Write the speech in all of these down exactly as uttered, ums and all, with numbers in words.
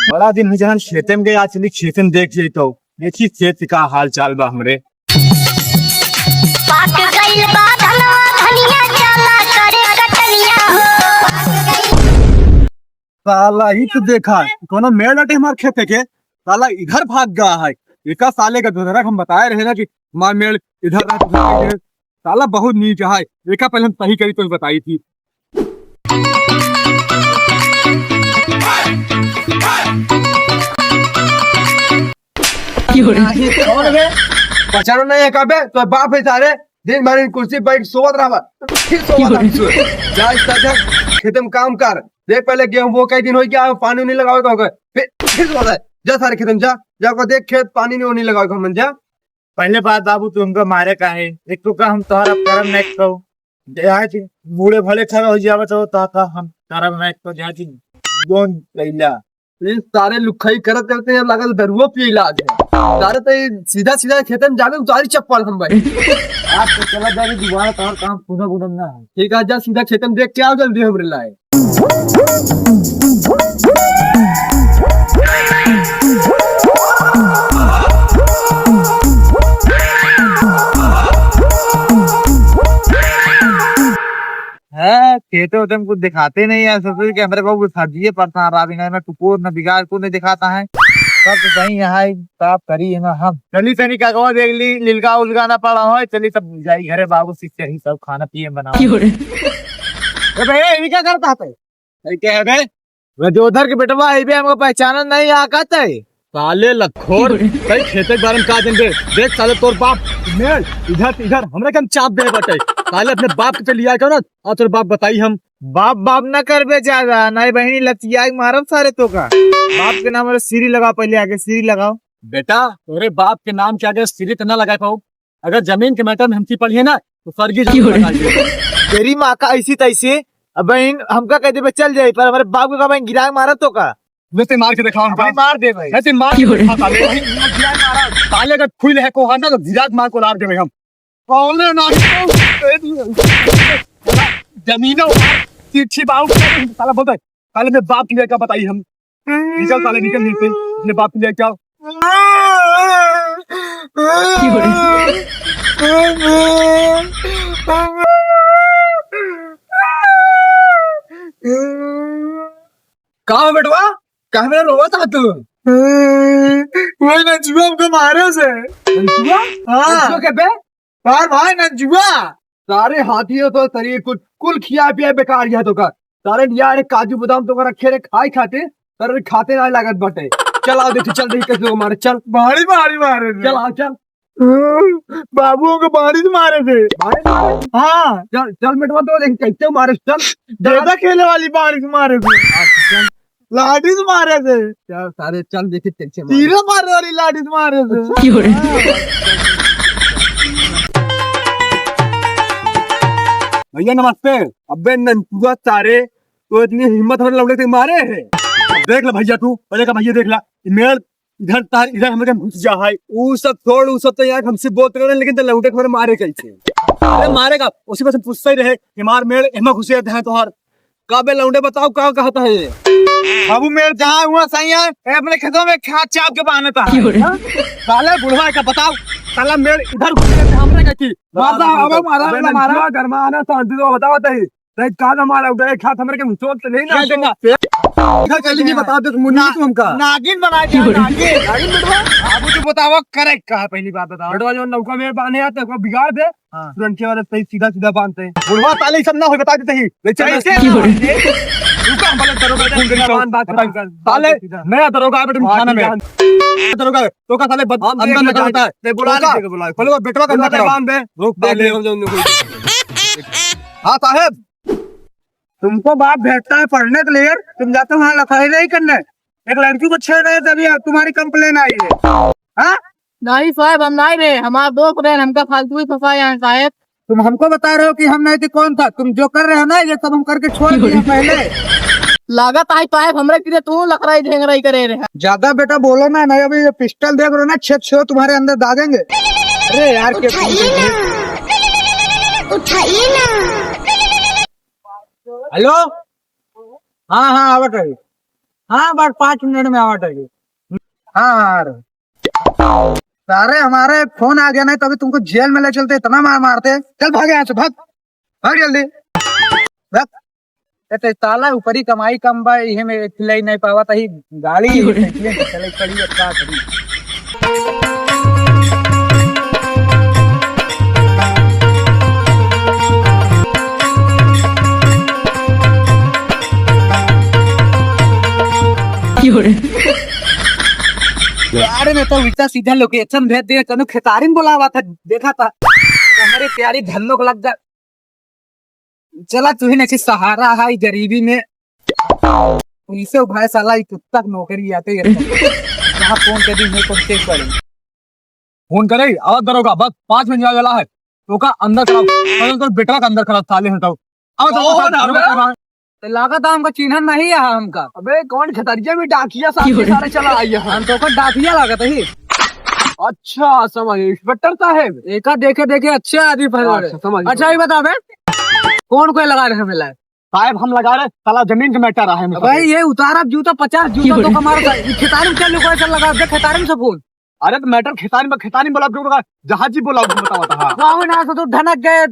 बड़ा दिन होइ जहन खेते में गए, आज चली खेते में देख जाई तो देखी खेत का हाल चाल बा हमरे। पाक गइल बा धनवा धनिया, चला करे कटनिया हो। साला ई तो देखा, कोनो मेड़ लटे हमार खेते के, साला इधर भाग गया है। एका साले का दुधरक हम बताए रहे ना कि हमार मेड़ इधर ना, उधर ना। साला बहुत नीच है, एका पहले हम सही करी तो बताई थी। कौन बे? पहचानो नहीं है का बे? तो बाप है सारे, दिन भर इन कुर्सी बैठ सोवत रहबा, फिर सोवत रहबा। जा इस तरह खेते में काम कर, देख पहले गेहूं बो कई दिन हो गया, पानी नहीं लगावे का होगा, फिर, फिर सोवत है। जा सारे खेते में जा, जा को देख खेत पानी नहीं, नहीं लगावे का मन जा। पहले बात बाबू, तू हमका मारे का है? एक तो का हम तोहरा करम नहीं कहो, जाए थी बूढ़े भले खड़ा हो जावे तो, तो का हम करम नहीं कहो, जाए थी कौन कैला? ये सारे लुखई करत करते हैं, लागल दरुओ पिए लाग है। सारे तो ये सीधा सीधा खेते में जावे, उतारी चप्पल हम भाई। आज तो चला जावे दोबारा, तोहर काम पूरा पूरा ना है। ठीक है, जा सीधा खेते में देख के आओ जल्दी हमरे लाए। है, खेते वेते में कुछ दिखाते नहीं है, ससुर के हमरे बाबू के सब्जिए परेशान रहा, बिना ना टुकोर ना बिगाड़ को नहीं दिखाता है। सब तो सही है, साफ करी है ना हम। चली तनी का गवा देख ली, लिलका उलका ना पड़ा हो, चली तब जाई घरे, बाबू से चही सब खाना पिए बनाओ। क्यों रे? ए बे, ये क्या करता है? अरे क्या है बे? रजोधर के बेटवा है बे, हमको पहचानन नहीं आ कहता है। साले लखोर, कई खेते के बारे में का जानबे? देख साले तोर बाप, मेल, इधर, इधर, हमरा के हम चाप दे बटे। साले अपने बाप के चलिया करो ना, और तोर बाप बताई हम। बाप, बाप ना करबे ज्यादा, नहीं बहिनी लतिया के मारब सारे तो का। बाप के नाम वाला सीरी लगाओ, पहले आगे सीरी लगाओ। बेटा, तोरे बाप के नाम के आगे सीरी तो ना लगा पाओ। अगर जमीन के मैटर में हमकी पड़ी है ना, तो सरगी जमीन क्यों रे? लगा दे। तेरी माँ का ऐसी तैसी, अब बहन हमका कह देबे चल जाई, पर हमारे बाप को का बहन गिरा के मारा तो का? वैसे मार के दिखाओ हमका। अभी मार दे भाई। वैसे मार के क्यों रे? दिखा साले। भाई, गिरा के मारा। साले अगर खुल है कोहा ना, तो गिरा के मार को लार देबे हम। कौन है ना? जमीन है, तिरछी बाहु, साला बोलता है। साले में बाप की का बताई हम। निकल साले, निकल, निकल। अपने बाप के लिए क्या? का हो बेटवा? काहे में रोवत हा तू? वही नंजुआ हमको मारे से। नंजुआ? हाँ। नंजुआ के बे? यार भाई नंजुआ, सारे हाथी हो तो शरीर कुल, कुल खिया पिया बेकार गया तो का। सारे यार काजू बादाम तो का रखे रे खाए खाते, पर खाते ना लागत बाटे। चल आओ देखी, चल देखी कैसे लोग मारे, चल। भारी, भारी मारे थे। चल आओ, चल। बाबू को भारी से मारे थे। भारी मारे? हाँ। चल, चल बेटवा तो देखी कैसे मारे, चल। चल। ज्यादा खेले वाली भारी से मारे थे। हाँ, चल। लाठी से मारे थे। चल सारे, चल देखी कैसे मारे। तीरे मारे वाली लाठी से मारे थे। क्यों रे? भैया नमस्ते। अबे नंचुआ सारे, तो इतनी हिम्मत हमरे लौंडे से मारे है। अब देख ले भैया तू, पहले का भैया देख ला, ये मेड़ इधर तार, इधर हमरे घुस जा है। ऊ सब छोड़, ऊ सब तो यार हमसे बोलत रहे, लेकिन तो लौंडे के हमरे मारे कैसे? अरे मारेगा, उसी में से पूछता ही रहे कि मार मेड़ एमा घुसे थे तोहार। का बे लौंडे बताओ का कहता है ये? बाबू मेड़ जहाँ हुआ सही है, ए अपने खेतों में खाद चाप के बांधता है। क्यों रे? हाँ? साले बुढ़वा का बताओ, साला मेड़ इधर घुस के हमरे का की? मारता है, अबे मारा, अबे मारा। नंचुआ गरमा आना शांति से बताओ तही। नहीं का ना मारा, उधर एक हाथ हमरे के चोट तो नहीं ना। क्या देना? इधर चली नहीं बता दे, मुन्नी ना, तू हमका। नागिन बना दिया, क्यों रे? नागिन। नागिन बेटवा, बाबू तू बताओ करेक्ट कहा पहली बात बताओ। बेटवा जो नौका में बांधे आते हैं, बिगाड़ दे। हाँ। तुरंत के वाले सही सीधा सीधा बांधते हैं। बुढ़वा साले ये सब ना हो, बता देते ही। ले चल, कैसे? रुका, हम पहले दरोगा से फोन करी तो। बात, बात, बात, बात, साले, सीधा। नया दरोगा है बेटे, हाँ, थाना में। ठीक है। दरोगा, तो का साले बद-, हम अंदर देख निकल लेते हैं। आता है। नहीं, बुला तो का, लीजिए, बुला। बोलो, बेटवा का बुला अंदर के करो। बांध दे। रुक, देख बांध ले। ले, हम जाओ, उनको। हाँ साहेब। तुमको बाप भेजता है पढ़ने के लिए, तुम जाते हो वहाँ लखाई नहीं करने। एक लड़की को छेड़ रहे थे, अभी तुम्हारी कंप्लेन आई है। हाँ? नहीं साहेब, हम नहीं रहे, हमारा दोस्त रहे, हमका फालतू ही फंसाया है साहेब। तुम हमको बता रहे हो कि हम नहीं थे, कौन था? तुम जो कर रहे हो ना, ये सब हम करके छोड़ दिए पहले। लागत आई साहेब, हमरे किरे तू लखराई ढेंगराई करे रहे। ज्यादा बेटा बोलो ना, नहीं अभी ये पिस्टल देख रहे हो ना, छेद छेद तुम्हारे अंदर डालेंगे। अरे यार, के उठाइए ना, उठाइए ना। हेलो, हाँ हाँ, आवत है। हाँ, बस पाँच मिनट में आवा टाइम। हाँ यार, सारे हमारे फोन आ गया, नहीं तो अभी तुमको जेल में ले चलते, इतना मार मारते। चल भाग यहाँ से, भाग, भाग जल्दी, भाग। ए, ते साला ऊपरी कमाई कम बा, इहे में खिलाई नहीं पावा, तही गाड़ी, साइकिल से चले पड़ी, अब का करी? अरे, मैं तो उल्टा सीधा लोकेशन भेज दिया, कनो खेतारी में बोलावा था, देखा था, हमारे प्यारी धन्नो को लग जा। चला, तू ही नहीं सहारा है ई गरीबी में। पुलिस से उभाए साला, ई कुत्ता के नौकरी आते ही रहता। जहाँ फोन कर दी, मैं तुमसे पड़े। फोन करे, आवाज दरोगा, बस पाँच मिनट जावे वाला है। तो का अंदर खड़ा, अरे तो बेटवा का अंदर खड़ा, साले हटाओ। आवाज दरोगा, कौन है बे? तो लागत है हमका चिन्हन नहीं है हमका। अबे कौन खतरिया में डाकिया साहब के सारे चला आई है? हम तो का डाकिया लागत है। अच्छा, समझ, इंस्पेक्टर साहब। एका देखे देखे अच्छे आदमी फंस गए। अच्छा, समझ गए। अच्छा, ये बता बे, कौन कोई लगा रहे हमें लाए? साहब, हम लगा रहे, साला जमीन के मैटर है। भाई, ये उतारा जूता, पचास जूता तो कमाल का। ये खेतारी में क्या लुकाए, चल लगा दे खेतारी में से फोन। अरे तो मैटर खेतारी में, खेतारी में बोला, क्यों लगा? जहाजी बोला, क्यों बतावा था? वाह, ना तो तू ढनक गए,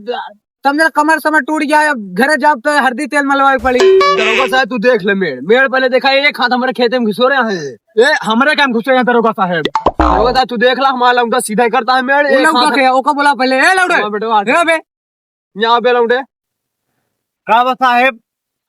समझे, कमर समर टूट गया, अब घरे जाब तो हरदी तेल मलवाए पड़ी। दरोगा साहब, तू देख ले मेड़, मेड़ पहले देखा, एक हाथ हमारे खेते में घुसो रहे हैं। ए, हमारे काम घुसे हैं दरोगा साहब। दरोगा साहब, तू देख ला, हमारा लौंडा सीधा ही करता है मेड़, वो एक लौंडा हाथ के, ओका बोला पहले, ए लौंडा, हाँ, बेटवा, ए बे, यहाँ पे लौंडे। का बा साहेब?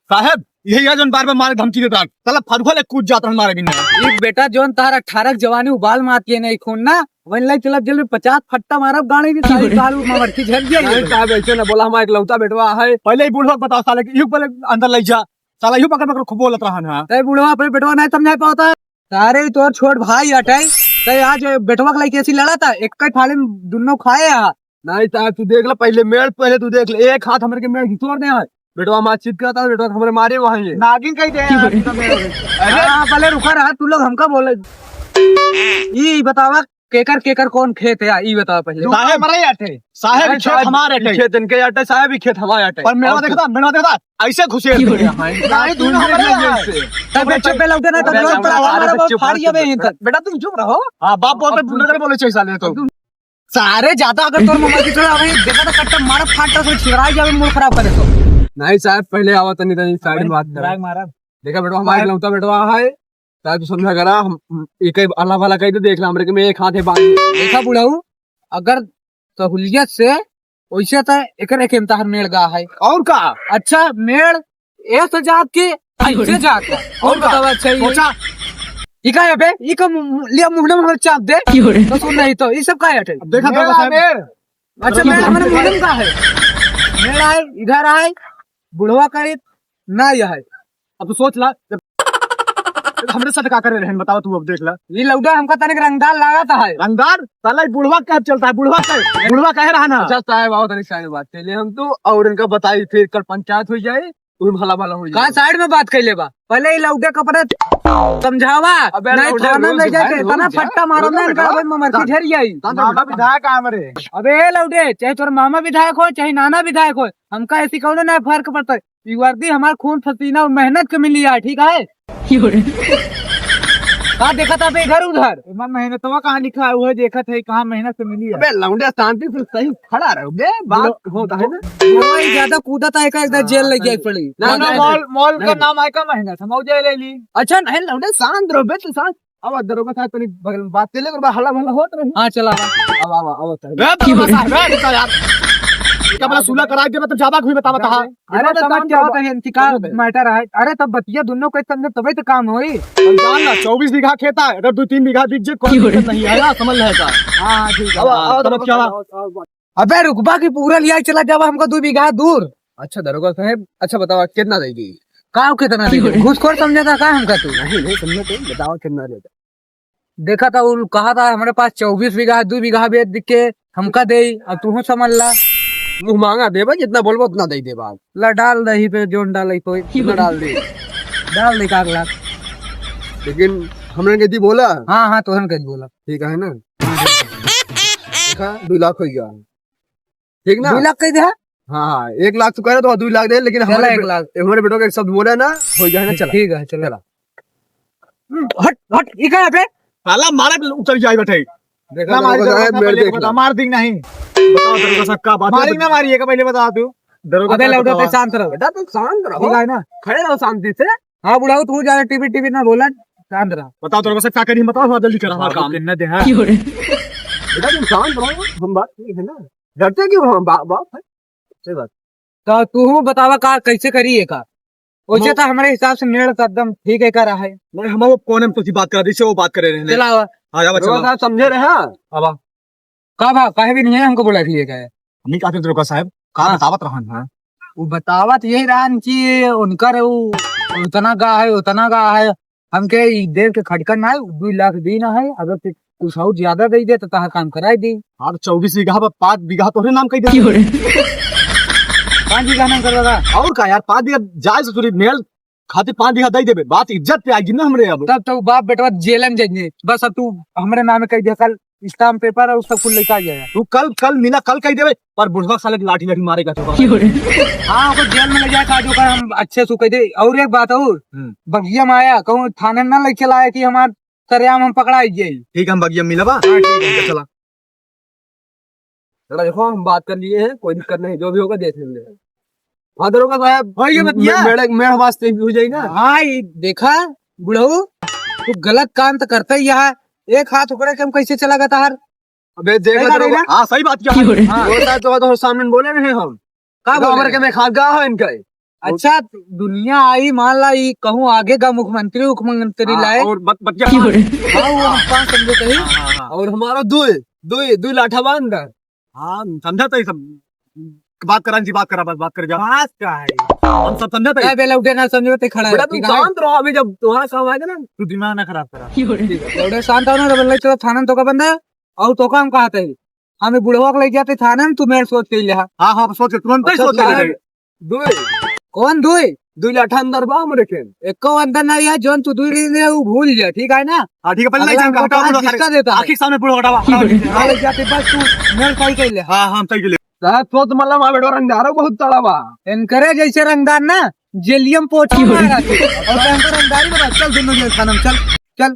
साहेब, यही है जौन बार-बार मारे धमकी देता है। साला फरुआ ले कूद जात रहन मारे बिना। ई बेटा जौन तहर अठारह के जवानी उबाल मात के नहीं खून ना, वहीं लाई चलब जेल में पचास फट्टा मारब गाड़ी में, सारी दारू ममरखी झर जाई। नहीं साहब, ऐसे ना बोला, हमारा इकलौता बेटवा है। पहले ही बूढ़वा के बताओ साले कि यू पहले अंदर ले जा। साला यू पकड़ पकड़ खूब बोलत रहन है। तै बूढ़वा अपने बेटवा नहीं समझा पाता। सारे तोर छोट भाई अटै, तै आज बेटवा के लइके ऐसी लड़ा था, एक ही थाली में दुन्नो खाए हा। नहीं साहब, तू देख ले पहले मेड़, पहले तू देख ले, एक हाथ हमरे के मेड़ घिसोर दे है। बेटवा मार चित करता, बेटवा हमरे मारे वहाँ ये। नागिन कही दे यार, तू तो मेड़ हो गई। अरे हाँ, पहले रुका रहा, तू लोग हमका बोले। ई बतावा, केकर केकर कौन खेत है, ई बतावा पहले। साहेब, हमारा ही अटै। साहेब, अरे खेत साहब, हमारे अटै। खेत इनके अटै, साहब, ई खेत हमारे अटै। पर मेड़वा और देखता, मेड़वा देखता, ऐसे घुसे। नहीं, तू तू हमारे हमारे यहाँ है। तब बे चुप बे लौटे ना, तब अबे जोर पर लौटे, आवाज अरे मारा, बे चुप, बाप फाड़ चुप, जाबे चुप। इनकर। बेटा, तुम चुप रहो। हाँ, बाप बोलते, नजर बोले, चैसा ले तो। सारे ज्यादा अगर तोर मम्मा की तरह अबे देखा तो कट्टा मारा फाट से छिड़ाई जाबे, मूड खराब करे तो। नहीं साहब, पहले आवा तनी, तनी साइड में बात करा। मारा। देखा बेटवा, हमारे लौटा बेटवा है, साहब तू समझा करा, हम, हम, एक ही अल्लाह भला कही तो देख ला, हमरे के में एक हाथ है बांध। देखा बुढ़ऊ, अगर सहूलियत से वैसे तो एकर एक इम्तिहान मेड़ गा है। और का? अच्छा, मेड़ ऐसे जात के ऐसे जात है। और का? बतावा, अच्छा, ये सोचा। ई का है बे? ई का मु-, मु-, लिया मुंह में हमर चाप दे। तो सुन नहीं तो, ई सब का है? अब देखा मेड़ तो आ, साहब। मेड़। अच्छा, मेड़ हमारे मुंह में का है? मेड़ आए, इधर आए, बुढ़वा का एक ना यह है। अब तू सोच ला, जब हमरे साथ का करे रहन, बतावा तू, अब देख ला। ये लौंडा हमका तनिक रंगदार लागत है। रंगदार? साला ये बुढ़वा कहे चलता है, बुढ़वा कहे, बुढ़वा कहे रहा ना। अच्छा साहब, आओ तनिक साइड बात कर ले हम तो, और इनका बताई, फिर कल पंचायत हो जाए, वो भला भला हो जाए। कहाँ साइड में बात कर ले बा? पहले ये लौंडे कपड़े समझावा, अबे नहीं लौंडे थाना रोज ले जाके भाई, इतना रोज फट्टा मारो रोज ना, इनका भाई। अबे ममरखी झर जाई। मामा विधायक है हमरे। अबे ए लौंडे, चाहे तोर मामा विधायक हो, चाहे नाना विधायक हो, हमका ऐसी कौनो ना फर्क पड़ता है। ई वर्दी हमार खून पसीना और मेहनत के मिली है, ठीक है? का देखत है बे इधर उधर? एमा मेहनतवा कहाँ लिखा है, वो देखत है, कहाँ मेहनत से मिली है। अबे लौंडे, शांति से सही खड़ा रहो बे, बात लो, होता है ना। वो ही ज्यादा कूदत है, का इधर जेल ले जाए पड़ी। ना, ना, नहीं, मॉल, नहीं, मॉल का नहीं। नाम आए का मेहनत, हम जाए ले ली। अच्छा, नहीं लौंडे, शांत रहो बे, तू शांत। अब दरोगा साहब तनी बगल में बात कर ले, एक बार हल्ला भला होत रही। हाँ, चला। अब, अब, अब, अब, ए, दरोगा साहब, ए, रुका यार। क्या बोला, सुलह करा के मतलब जाबा कोई बतावा था। अरे, समझ क्या होता है, इंतकाल मैटर है। अरे, तब बतिया दोनों को समझे, तबे तो काम होई। जान ना, चौबीस बीघा खेत है, अगर दो तीन बीघा बिक जे, कोई दिक्कत नहीं है, समझ लेगा। हाँ, हाँ, ठीक है। अब, अब, अब, चला। अबे रुकबा की पूरा लिया चला जावा हमको दो बीघा दूर। अच्छा दरोगा साहब, अच्छा बतावा कितना देगी? का कितना देगी? घूसखोर समझा था का हमका तू? नहीं, नहीं समझा तू, बतावा कितना देगा? देखा था वो कहा था हमारे पास चौबीस बीघा है, दो बीघा बेच के हमका दे, अब तू समझ ला। मुँह मांगा देबा, जितना बोलबो उतना दे देबा। ला डाल दही पे जोन डाले कोई। कितना डाल दे? डाल दे का अगला। लेकिन हमने के दी बोला? हाँ, हाँ, तोहन के दी बोला। ठीक है ना? देखा, दो लाख हो गया। ठीक ना? दो लाख कह दे। हाँ, हाँ, एक लाख तो कह रहा तो दो लाख दे, लेकिन चला, हमारे एक बे-, लाख। हमारे बेटों का एक शब्द बोला ना, हो गया है ना, चला। ठीक है, चला। चला। हट, हट, ई का है बे? साला मारे उतर जाए बैठे। देखा ना मारी दरोगा साहब, दरोगा साहब, मेरे पहले देखना। बता, मार दी नहीं। बताओ दरोगा साहब, का बात है? मारी ना मारी, ये का पहले बता तू। दरोगा अबे साहब, लौटा बताओ। पे शांत रहो। बेटा, तुम शांत रहो। ठीक है ना? खड़े रहो शांति से। हाँ, बुढ़ाऊ, तू ज्यादा टीवी, टीवी ना बोलन, शांत रहो। बताओ दरोगा साहब, का करी, बताओ, हाँ, जल्दी करो, हाँ, बाबू काम। किन्ना दे, हाँ। बेटा, तुम शांत रहो, हम बात नहीं है ना। डरते क्यों हो? बा-, बाप है। सही बात। तो तू बतावा का, कैसे करी है का? वैसे हम तो हमारे हिसाब से मेड़ तो एकदम ठीक है का रहा है। नहीं, हम वो कोने में तुझी बात करा दी, से वो बात करे रहे हैं। चला आवा। हाँ, आवा, दरोगा चला। साहब समझे रहे हैं? आवा। का बा, काहे भी नहीं है, हमको बुला के लिए गए। हम ही कहते दरोगा साहब, का हाँ। बतावत रहन है? वो बतावत यही रहन कि उनकर उ-, उतना गा है, उतना गा है, हमके ई देर के खटकन ना है, दुई लाख दीन है, अगर तू कुछ और ज्यादा दे दे तो तहार काम कराई दी। यार, चउबीस बीघा बा, पाँच बीघा तोहरे नाम कही दे। क्यों रे? पाँच बीघा नाम करवा का? और का यार, पाँच बीघा जायज ससुरी मेल खातिर पाँच बीघा दे देबे, बात इज्जत पे आएगी ना हमरे अब। तब तो बाप बेटवा जेल में जाइए, बस अब तू हमरे नाम कही दे, कल स्टाम्प पेपर और सब कुछ लेके आ जाएगा। तू कल, कल मिला, कल कही देबे, पर बुढ़वा साले के लाठी लाठी मारेगा तो। क्यों रे? हाँ, ओकर जेल में ले जाए, आज ओकर हम अच्छे से कह दे। और एक बात और, हम्म। बगिया में आया, कहूँ थाने ना लेके लाया कि हमार सरेआम हम पकड़ा जाई। ठीक है, हम बगिया में मिलबा। हाँ, ठीक है। चला। चला, देखो, हम बात कर लिए हैं, कोई दिक्कत नहीं, जो भी होगा देख लेंगे। हाँ, दरोगा साहब, और ये बतिया? मे-, मेढ़, मेढ़ वास्ते भी हो जाएगा। हाँ, ये देखा, बुढ़ऊ, तू गलत काम तो करता ही यहाँ, एक हाथ ओकरे के हम कैसे चला गया तार? अबे, देखा देखा, दरोगा। देखा। हाँ, सही बात किया। क्यों रे? हाँ। वो साहब तो, तो सामने बोले रहे हम। का तो बोले हमरे रहे? के में खा गा हो इनका। अच्छा, दुनिया आई, मान ला, ई कहूँ आगे का मुख्यमंत्री, मुख्यमंत्री हाँ, लाए। और बत-, बतिया क्यों रे? हाँ, वो हम पाँच समझे कही। हाँ, हाँ, हाँ। और हमारा दुई, दुई, दुई लाठा बा अंदर। हाँ, समझा तो ही सब। बात करा जी, बात करा, बस बात कर जा। बात का है? हम सब समझा तो ही। ए, बेला उठे ना समझे, ते खड़ा बेटा, है, तुम ठीक है? शांत रहो, अभी जब तुम्हारा काम आएगा ना। तू दिमाग ना खराब करा। क्यों रे? ठीक है, थोड़े शांत हो ना, तो बोले, "चलो थाना में तो का बंदा है, और तो का हम कहा थे, हम बुढ़वा के ले जाते थाना में, तू मेरे सोच के ले हा।" हाँ, हाँ, सोच के, तुरंत ही अच्छा, सोच के ले थाना जाएंगे। दुई। कौन दुई? दुई लाठा अंदर बा हमरे के। एको अंदर नहीं है, जौन तू दुई दिन है, वो भूल जा, ठीक है ना? हाँ, ठीक है, पहले अगला नहीं जाएंगे, हमको हटाओ, कहाँ बुढ़वा खिसका सारे। देता है? आँखी के सामने बुढ़वा हटाओ, हटाओ, हटाओ। हाँ, ले जाते बस तू मेरे सही कर ले। हाँ, हाँ, हम सही कर ले। साहब, सोच मतलब, हाँ, बेटवा रंगदारो बहुत तड़ा बा। इनकरे जैसे रंगदार ना, जेलियम पोछा मारा थे। और इनकर रंगदारी बता, चल दोनों जन थाना में, चल, चल।